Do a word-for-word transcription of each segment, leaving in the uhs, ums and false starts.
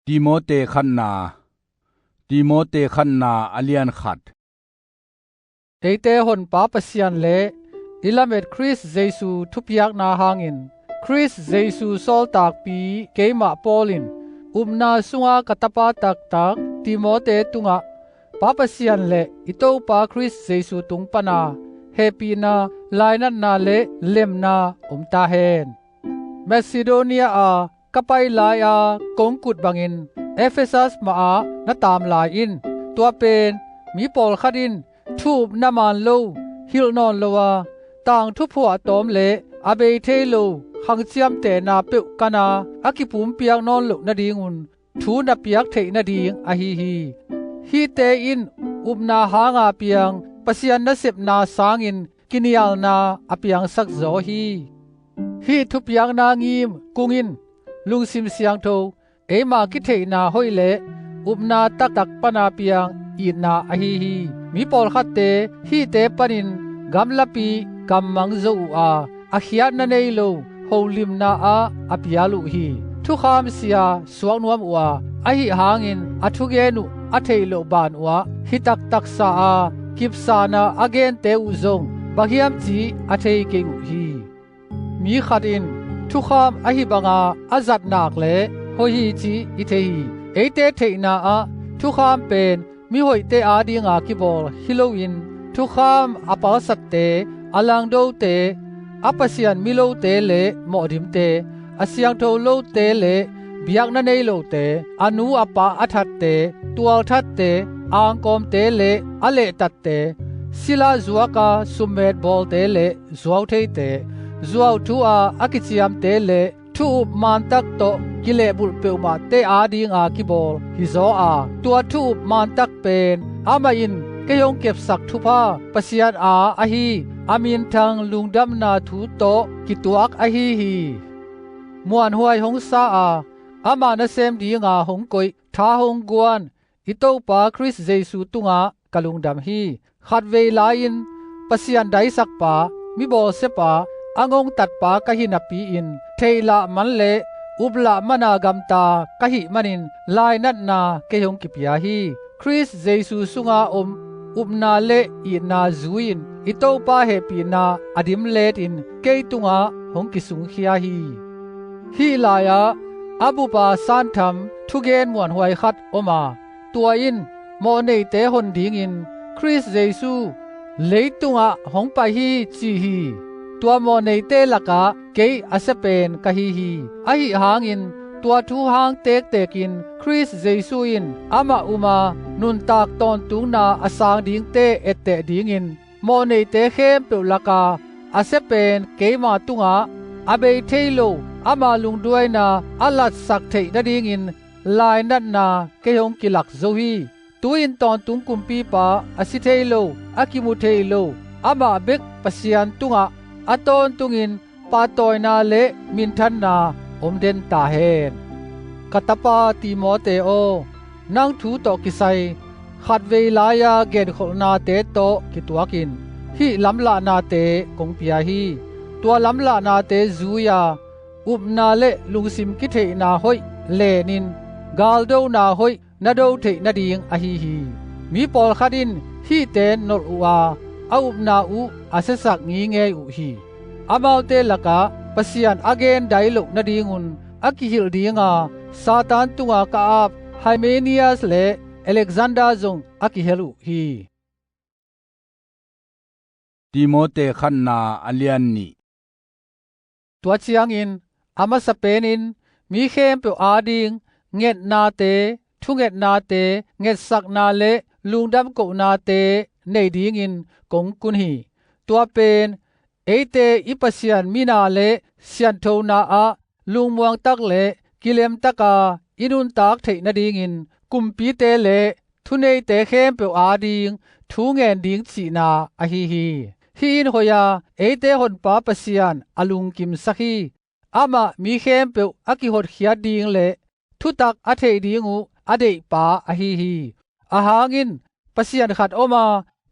Timote khatna, Timote khatna a lian khat. Eite honpa Pasian le i lamet Khrist Jesu thupiakna hangin, Khrist Jesu sawltakpi keimah Paul in upna sunga ka tapa taktak Timote tungah Pa Pasian le i Topa Khrist Jesu tung pana hehpihna, lainatna le lemna om ta hen. Macedonia a ka pai lai-a kong kut bangin Efesas mahah na taam lai in, tua pen mi pawlkhat in thu up na maan lo, hilh nawn lo a, tangthu phuahtawm le a bei thei lo khang ciamtehna peuh kana a kipumpiak nawn loh nadingun thu na piak theih nading ahi hi. Hihte in upna hanga piang Pasian nasepna sangin kinialna a piangsak zaw hi. Hih thupiakna ngim kung in lungsim siangtho, eima kitheihna hoih le upna taktak pana piang itna ahi hi. Mi pawlkhatte hihte panin gamlapi kammang zo uh a, a khiatna nei lo holimna ah a pial uh hi. Thukham sia suak nuam uh a, ahi hangin a thugen uh a theih loh ban uhah hi taktaksa a, kipsana a gente uh zong bang hiam cih a thei kei uh hi. Mi khat in thukham ahi banga a zat nak le hoih hi cih i thei hi. Eite theihna ah thukham pen mihoihte adinga kibawl hi loin, thukham a palsatte, a langdote, a Pasian milote le mawhdimte, a siangtho lote le biakna nei lote, a nu a pa a thatte, tualthatte, angkawmte le a lehtatte, sila zuaka summet bawlte le zuautheite, zuauthu a a kiciamte le thu up mantak tawh kilehbulh peuhmahte adinga kibawl hi zaw a, tua thu up mantak pen amah in kei hong kepsak thupha Pasian a ahi a minthang lungdamna thu tawh kituak ahi hi. Muanhuai hong sa a, ama nasem dinga hong koih, tha hong guan i Topa Khrist Jesu tungah ka lungdam hi. Khatvei lai-in Pasian daisakpa, mibawlsiapa, a ngongtatpa ka hi napi-in, theihlah man le uplah mana gamta ka hih manin lainatna kei hong kipia hi. Khrist Jesu sunga om upna le itna zui-in i Topa hehpihna a dimletin kei tungah hong kisungkhia hi. Hih lai-ah a bupa santham thugen muanhuai khat om a, tua in mawhneite hon dingin Khrist Jesu leitungah hong pai hi ci hi. Tua mawhneite lakah kei a sia pen ka hi hi. Ahi hangin tua thu hang tektekin Khrist Jesu in amah uma nuntak tawntungna a sang dingte etteh dingin mawhneite khempeuh laka a sia pen keima tungah a bei thei lo ama lungduaina a latsak theih nadingin lainatna kei hong kilak zo hi. Tu-in tawntung kumpipa a si thei lo, a kimu thei lo, amah bek Pasian tungah a tawntungin pahtawina le minthanna om den ta hen. Ka tapa Timote aw, nang thu tawh kisai khatvei lai-a genkholhnate tawh kituakin hih lamlahnate kong pia hi. Tua lamlahnate zui-a upna le lungsim kitheihna hoih lenin galdona hoih na do theih nading ahi hi. Mi pawlkhat in hihte nolh uh a, a upna uh a siasak ngingei uh hi. Amaute lakah Pasian a gen dai loh nadingun a kihilh dinga Satan tunga ka ap Hymenius le Alexander zong a kihel uh hi. Timote khatna a lian nih. Tua ciangin a masa penin mi khempeuh ading ngetnate, thungetnate, ngetsakna le lungdam kohnate nei dingin kong kun hi. Tua pen eite i Pasian mina le sianthona ah lungmuangtak le kilemtaka i nuntak theih nadingin kumpite le thuneite khempeuh ading thu ngen ding cihna ahi hi. Hih in hoih a eite honpa Pasian a lungkimsak hi. Amah mi khempeuh a kihotkhiat ding le thutak a theih ding uh a deihpa ahi hi. Ahang in Pasian khat om a,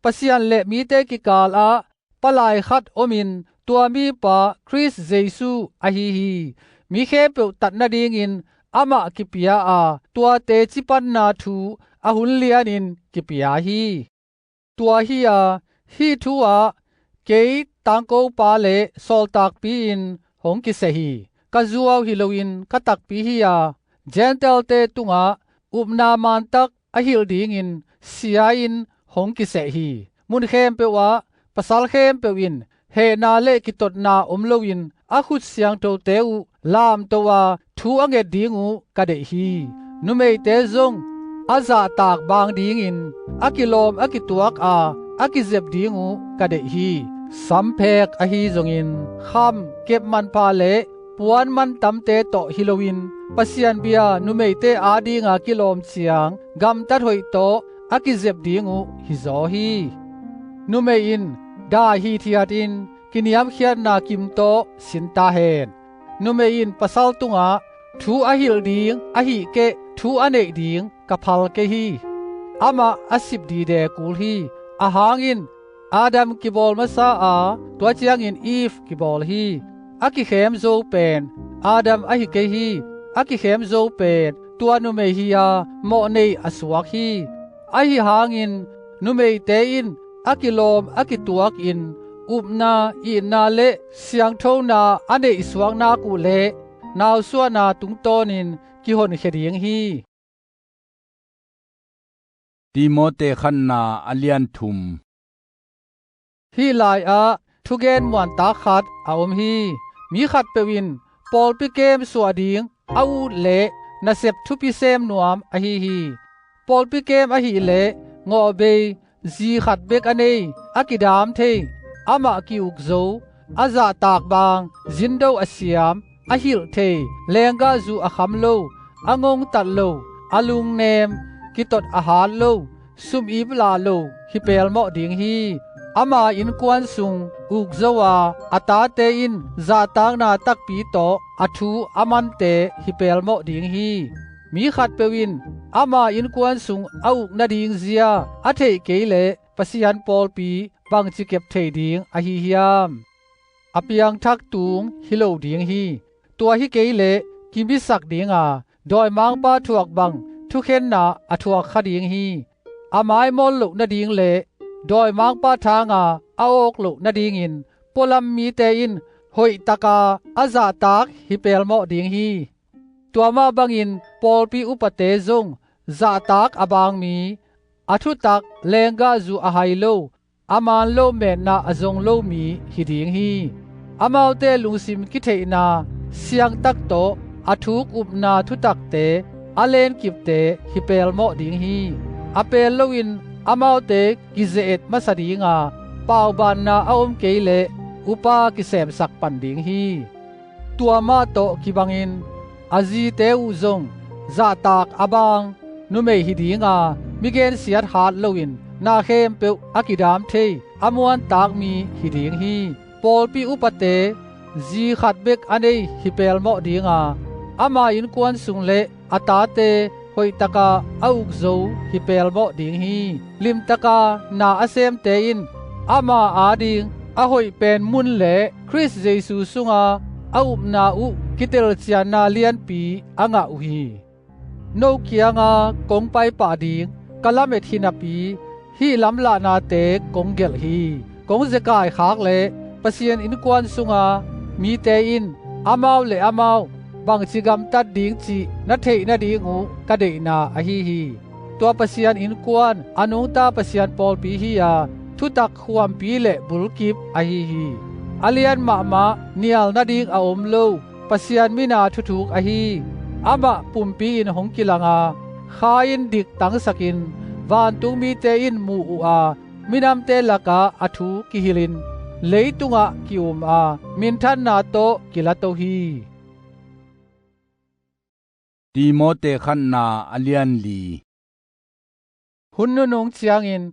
Pasian le mite kikal ah palai khat omin tua mipa Khrist Jesu ahi hi. Mi khempeuh tat nadingin amah kipia a, tua teci panna thu a hun lianin kipia hi. Tua hi-a, hih thu-ah kei tangkopa le sawltakpi-in hong kiseh hi. Ka zuau hi loin ka takpi hi-a, Gentile-te tungah upna mantak a hilh dingin sia-in hong kiseh hi. Mun khempeuh ah pasal khempeuh in hehna le kitotna om loin a khut siangthote uh lamto a, thu a nget ding uh ka deih hi. Numeite zong a zahtak baang dingin a kilawm a kituak a, a kizep ding uh ka deih hi. Samphek ahi zongin kham, kep manpha le puan mantamte tawh hi loin Pasian bia numeite adinga kilawm ciang gamtat hoih tawh a kizep ding uh hizaw hi. Numei in dai hithiatin kiniamkhiatna kim tawh sin ta hen. Numei in pasal tungah thu a hilh ding ahih keh thu a neih ding ka phal kei hi. Amah a sip dide kul hi. Ahang in Adam kibawl masa a, tua ciangin Eve kibawl hi. A kikhem zo pen Adam ahi kei hi. A kikhem zo pen tua numei hi-a mawhnei a suak hi. Ahi hangin numeite in a kilawm a kituakin upna, itna le siangthona a neihsuak nak uh leh nausuahna tungtawnin kihonkhia ding hi. Timote khatna a lian thum. Hih lai-ah thugen muantak khat a om hi. Mi khatpeuh in pawlpi kem suah ding a ut leh nasep thupi sem nuam ahi hi. Pawlpi kem ahih leh ngawhbei, zi khat bek a nei, a kidam thei, amah ki-uk zo, a zahtak baang, zindo a siam, a hilh thei, lenggahzu a kham lo, a ngongtat lo, a lungnem, kitot a hat lo, sum ip lah lo hi pelmawh ding hi. Ama innkuan sung uk zo a, a tate in zahtakna takpi tawh a thu a mante hi pelmawh ding hi. Mi khatpeuh in ama innkuan sung a uk nading zia a theih kei leh Pasian pawlpi bangci kep thei ding ahi hiam? A piangthak tung hi lo ding hi. Tua hi kei leh kimisak dinga, dawimangpa thuak bang thukhenna a thuak kha ding hi. A maimawl loh nading le dawimangpa thanga a awk loh nadingin pualam mite in hoihtaka a zahtak hi pelmawh ding hi. Tua mah bangin pawlpi upate zong zahtak a baang mi, a thutak lenggahzu a hai lo, a man lo metna a zong lo mi hi ding hi. Amaute lungsim kitheihna siangtak tawh a thuk upna thutakte, a lenkipte hi pelmawh ding hi. A pel loin amaute kize-et masa dinga, paubanna a om kei leh upa kisemsak pan ding hi. Tua mah tawh kibangin a zite uh zong zahtak a baang numei hi dinga, mi gensiat hat loin na khempeuh a kidam thei, a muantak mi hi ding hi. Pawlpi upate zi khat bek a nei hi pelmawh dinga, ama innkuan sung le a tate hoihtaka a uk zo hi pelmawh ding hi. Limtaka na a semte in ama ading a hoih pen mun le Khrist Jesu sunga a upna uh kitelcianna lianpi a ngah uh hi. No kianga kong paipah ding ka lamet hi napi, hih lamlahnate kong gelh hi. Kong zekai khak leh Pasian innkuan sunga mite in amau le amau bangci gamtat ding cih na theih nading uh ka deihna ahi hi. Tua Pasian innkuan a nungta Pasian pawlpi hi-a, thutak khuampi le bulkip ahi hi. A lian mahmah, nial nading a om lo Pasian mina thuthuk ahi. Amah pumpi-in hong kilanga, Kha in dik tangsakin vantung mite in mu uh a, minamte lakah a thu kihilhin leitungah ki-um a, minthanna tawh kilato hi. Timote khatna a lian li. Hun nunung ciangin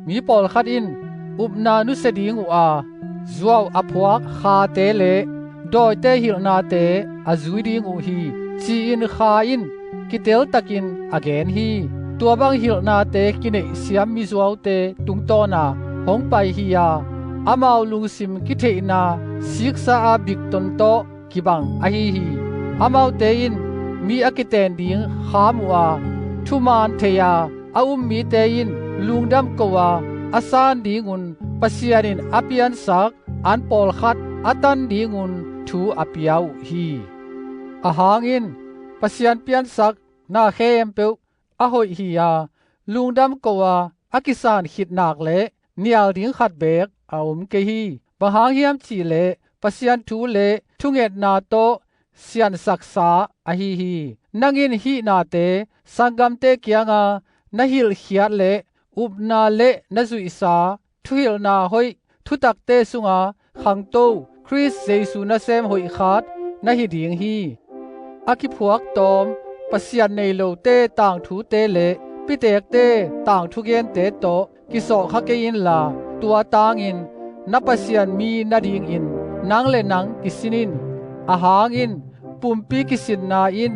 mi pawlkhat in upna nusia ding uh a, zuau a phuak khate le dawite hilhnate a zui ding uh hi, ci-in Kha in kiteltakin a gen hi. Tua bang hilhnate kineihsiam mizuaute tungtawna hong pai hi-a, amau lungsim kitheihna siksa-a bikton tawh kibang ahi hi. Amaute in mi a kiten ding kham uh a, thuman thei-a a um mite in lungdam ko-a a san dingun Pasian in a piansak an pawlkhat a tan dingun thu a pia uh hi. Ahang in Pasian piansak na khempeuh a hoih hi-a, lungdam ko-a a kisan khit nak le nial ding khat beek a om kei hi. Bang hang hiam cihleh Pasian thu le thungetna tawh siansaksa ahi hi. Nang in hih nate sanggamte kianga na hilhkhiat le upna le na zuihsa thuhilhna hoih thutakte sunga khangto Khrist Jesu nasem hoih khat na hi ding hi. A kiphuak tawm Pasian nei lote tangthute le pitekte tangthu gente tawh kisawhkha kei inla, tua tangin na Pasian mi nadingin nang le nang kisin in. Ahang in pumpi kisinna in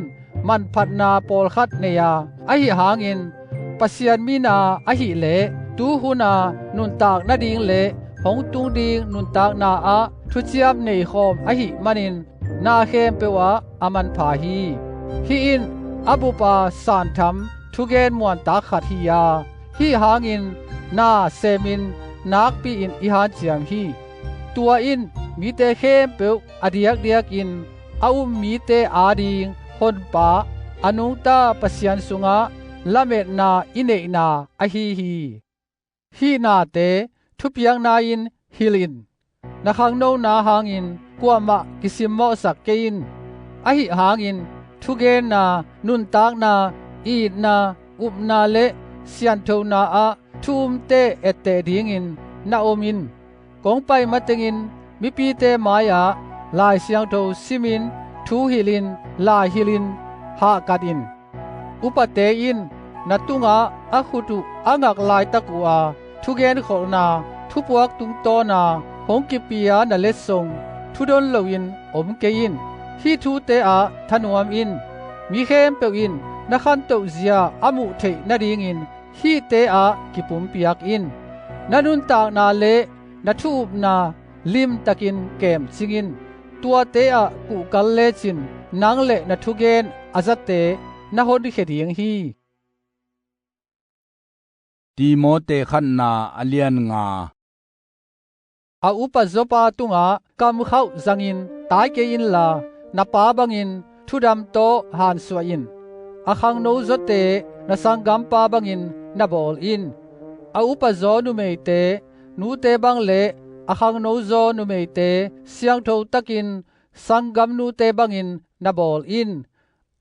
manphatna pawlkhat nei-a, ahi hangin Pasian mina ahileh tuhuna nuntak nading le hong tung ding nuntakna ah thuciam neikhawm ahih manin na khempeuh ah a manpha hi. Hih in a bupa santham thugen muantak khat hi-a, hih hangin na semin nakpi-in i hanciam hi. Tua in mite khempeuh a diakdiakin a um mite ading Honpa a nungta Pasian sungah lametna i neihna ahi hi. Hih nate thupiakna in hilh in. Na khangnona hangin kuamah kisimmawhsak kei in. Ahi hangin thugenna, nuntakna, itna, upna le sianthona ah thu umte etteh dingin na om in. Kong pai matengin mipite mai-ah Lai Siangtho simin, thu hilhin, lai hilhin hahkat in. Upate in na tungah a khut uh a ngak laitak uh a, thugenkholhna thupuak tungtawna hong kipia na letsong thudon loin om kei in. Hih thute ah thanuam in. Mi khempeuh in na khantoh zia a muh theih nadingin hihte ah kipumpiak in. Na nuntakna le na thu-upna limtakin kemcing in. Tuate ah kuhkal lecin nang le na thugen a zate na honkhia ding hi. Timote khatna a lian nga. A upa Zawpa tungah kamkhauh zangin tai kei inla, na pa bangin thudam tawh hansuah in. A khangno zawte na sanggampa bangin na bawl in. A upa zaw numeite nute bang le a khangno zaw numeite siangtho takin sanggam nute bangin na bawl in.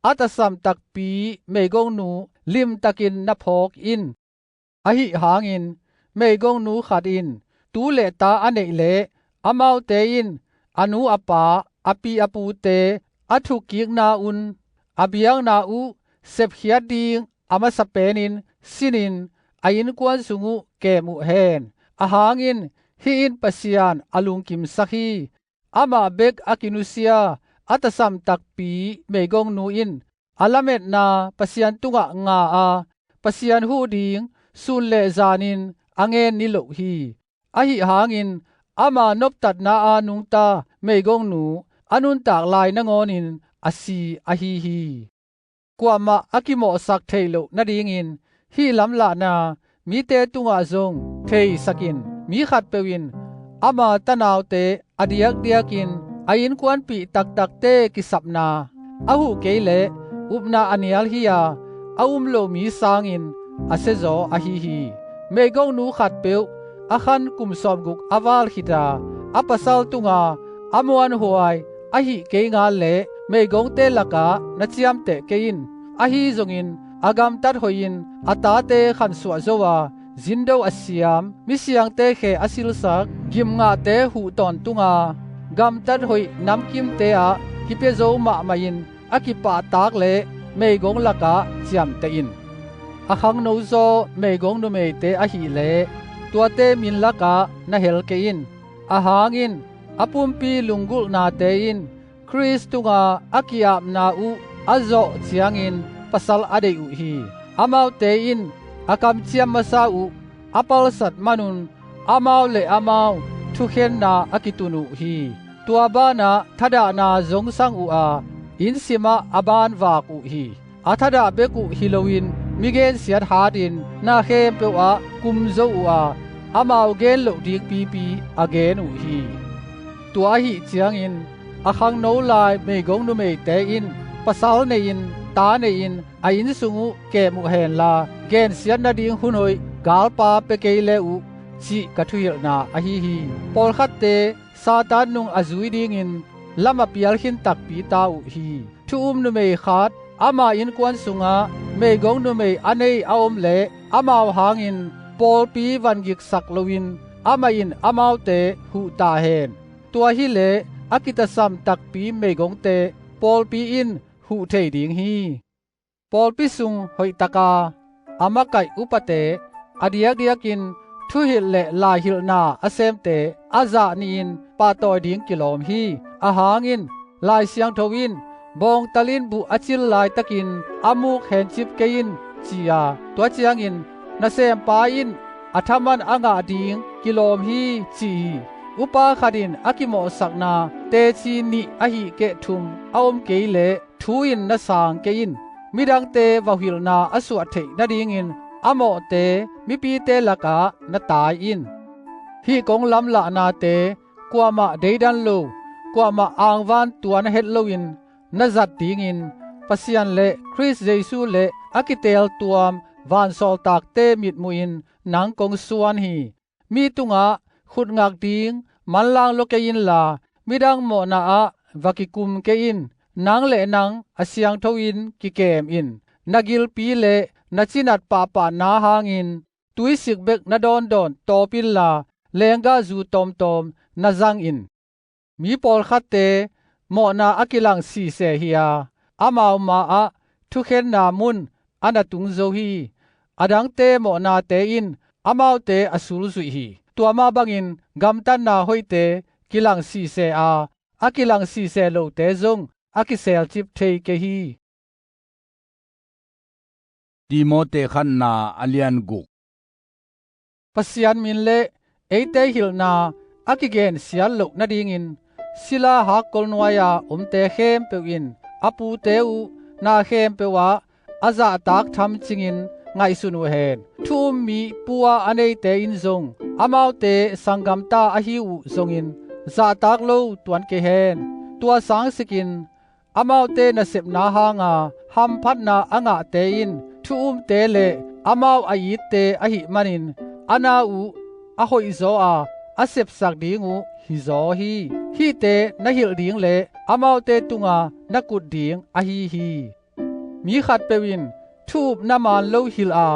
A tasam takpi meigongnu limtakin na phawk in. Ahi hangin meigongnu khat in tu le ta a neih leh, amaute in a nu a pa, a pi a pute a thukkikna un a biakna uh sepkhiat ding a masa penin sinin a innkuan sung uh kem uh hen. Ahang in hih in Pasian a lungkimsak hi. Amah bek a kinusia a tasam takpi meigongnu in a lametna Pasian tungah nga a, Pasian huh ding sun le zanin a ngen niloh hi. Ahi hangin ama noptatna a nungta meigongnu a nuntak lai nangawnin a si ahi hi. Kuamah a kimawhsak theih loh nadingin hih lamlahna mite tungah zong theisakin, mi khatpeuh in ama tanaute a diakdiakin a innkuanpih taktakte kisapna a huh kei leh upna a nial hi-a, a um lo mi sangin a siazaw ahi hi. Meigongnu khatpeuh a khan kum sawmguk a val khita a pasal tunga a muanhuai ahih kei ngal leh meigongte lakah na ciamteh kei in. Ahi zongin a gamtat hoihin a tate khansuah zo a, zindo a siam, misiangte khe a silsak, gimngahte huh tawntunga gamtat hoih namkimte ah kipia zo mahmahin a kipahtak leh meigong lakah ciamteh in. A khangnozaw meigong numeite ahileh tuate min lakah na hel kei in. Ahang in a pumpi lunggulhnate in Khrist tunga a ki-apna uh a zawh ciangin pasal a deih uh hi. Amaute in a kamciam masa uh a palsat manun amau le amau thukhenna a kitun uh hi. Tua banah thadahna zongsang uh a, inn simah a banvak uh hi. A thadah bek uh hi loin mi gensiat hatin na khempeuh ah kum zo uh a, amau gen loh ding pipi a gen uh hi. Tua ahih ciangin a khangno lai meigong numeite in pasal nei-in ta nei-in a inn sung uh kem uh henla, gensiat nading hun hoih galpa pia kei le uh, cih ka thuhilhna ahi hi. Pawlkhatte Satan nung a zui dingin lam a pial khin takpi ta uh hi. Thu-um numei khat ama innkuan sungah meigong numei a nei a om leh amau hangin pawlpi vangiksak loin amah in amaute huh ta hen. Tua hileh a kitasam takpi meigongte pawlpi in huh thei ding hi. Pawlpi sung hoihtaka a makaih upate, a diakdiakin thuhilh le laihilhna a semte a zah nihin pahtawi ding kilawm hi. Ahang in Lai Siangtho in bawngtal in buh a cil laitakin a muk hencip kei in ci-a, tua ciangin nasempa in a thaman a ngah ding kilawm hi ci hi. Upa khat in a kimawhsakna teci nih ahih keh thum a om kei leh thu in na sang kei in. Midangte vauhilhna a suah theih nadingin a mawhte mipite lakah na tai in. Hih kong lamlahnate kuamah deidan lo, kuamah angvan tuan het loin na zat dingin Pasian le Khrist Jesu le a kiteeltuam vansawltakte mitmuhin nang kong suan hi. Mi tungah khutngak ding manlang lua kei inla, midang mawhna ah va kikum kei in. Nang le nang a siangtho in kikem in. Na gilpi le na cinat pahpahna hangin tuisik bek na dawndawn tawp inla, lenggahzu tawmtawm na zang in. Mi pawlkhatte mawhna a kilang sise hi-a, amau ma-ah thukhenna mun a na tung zo hi. Adangte mawhnate in amaute a sulzuih hi. Tua mah bangin gamtatna hoihte kilang sise a, a kilang sise lote zong a kiselcip thei kei hi. Timote khatna a lian guk. Pasian min le eite hilhna a kigensiat loh nadingin sila hakkol nuai-a omte khempeuh in a pute uh na khempeuh ah a zahtak tham cingin ngaihsun uh hen. Thu-um mi pu-a a neite in zong amaute sanggamta ahi uh zongin zahtak lo tuan kei hen. Tua sangsikin amaute nasepna hanga hamphatna a ngahte in thu-umte le amau a itte ahih manin a na uh a hoihzaw a, a sepsak ding uh hizaw hi. Hihte na hilh ding le amaute tunga na kut ding ahi hi. Mi khatpeuh in thu-upna maan lo hilh a,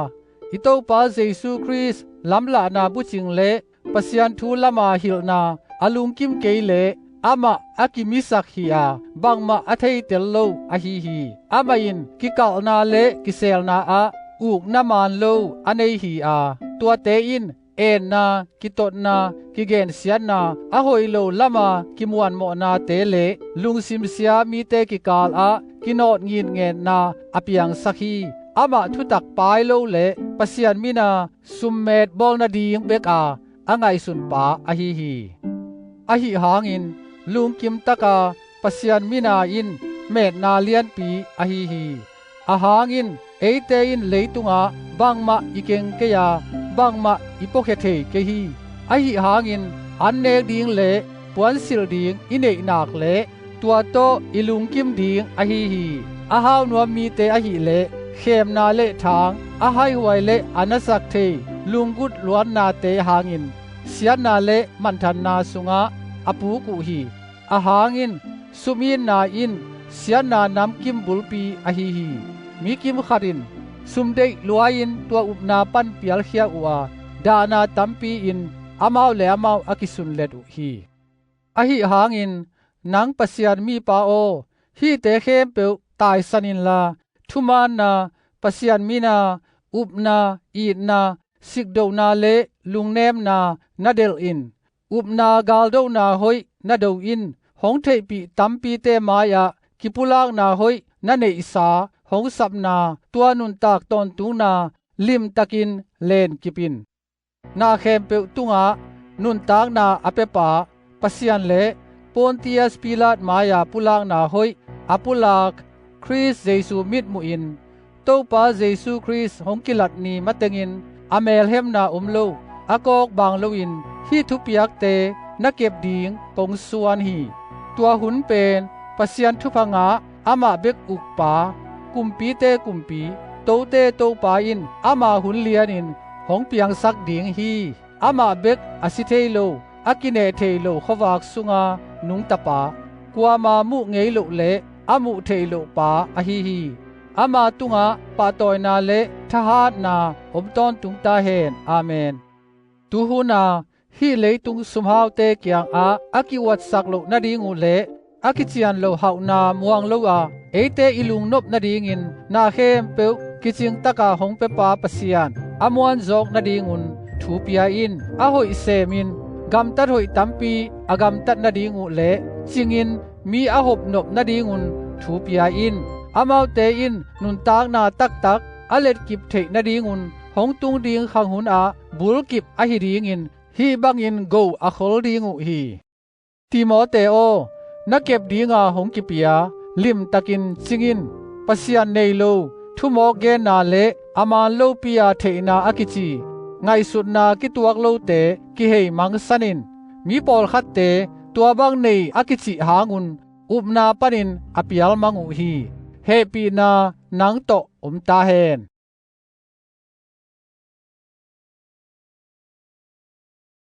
i Topa Jesu Khrist lamlahna bucing le Pasian thu lama hilhna a lungkim kei leh amah a kimisak hi-a, bangmah a theitel lo ahi hi. Amah in kikalhna le kiselna ah ukna maan lo a nei hi-a, tuate in enna, kitotna, kigensiatna, a hoih lo lama kimuanmawhnate le lungsimsia mite kikalah kinawt ngitngetna a piangsak hi. Amah thutak pai lo le Pasian mina summet bawl nading beka a ngaihsunpa ahi hi. Ahi hangin lungkimtaka Pasian mina in metna lianpi ahi hi. Ahang in eite in leitungah bangmah i keng kei a, bangmah i puakhia thei kei hi. Ahi hangin annek ding le puansilh ding i neih nak le tua tawh i lungkim ding ahi hi. A haunuam mite ahileh khemna le thang, a haihuai le a nasak thei lunggut luannate hangin siatna le manthanna sungah a puk uh hi. Ahang in sum itna in siatna namkim bulpi ahi hi. Mi kim khat in sum deih luai-in tua upna pan pialkhia uh a, dahna tampi in amau le amau a kisunlet uh hi. Ahi hangin nang Pasian mipa aw, hihte khempeuh taisan inla, thumaanna, Pasian mina, upna, itna, sikdohna le lungnemna na delh in. Upna galdohna hoih na do in. Hong theihpih tampite mai-ah kipulakna hoih na neihsa hong sapna, tua nuntak tawntungna limtakin lenkip in. Na khempeuh tungah nuntakna a piapa Pasian le Pontius Pilat mai-a pulakna hoih A pulak Khrist Jesu mitmuhin Topa Jesu Khrist hong kilat ni matengin a melhemna om lo, a kawk bang loin hih thupiakte na kep ding kong suan hi. Tua hun pen Pasian thupha ngah, amah bek ukpa, kumpite kumpi, tote Topa in ama hun lianin hong piangsak ding hi. Amah bek a si thei lo, a kineh thei lo khuavak sunga nungtapa, kuama muh ngei loh le a muh theih loh pa ahi hi. Ama tungah pahtawina le thahatna om tawntung ta hen. Amen. Tuhuna hih leitung sumhaute kiangah a ki-uatsak loh nading uh le a kician lo hauhna muang lo a, eite i lungnop nadingin na khempeuh kicingtaka hong pepa Pasian a muanzawk nadingun thu pia in. A hoih semin gamtat hoih tampi a gamtat nading uh le cingin mi a hopnop nadingun thu pia in. Amaute in nuntakna taktak a letkip theih nadingun hong tung ding khanghun ah bulkip ahi dingin hih bangin go a khol ding uh hi. Timote aw, na kep dinga hong kipia limtakin cing in. Pasian nei lo thumawk genna le a man lopi-a theihna a kici ngaihsutna kituak lote kihei mangsan in. Mi pawlkhatte tua bang nei a kicih hangun upna panin a pial mang uh hi. Hehpihna nang tawh om ta hen.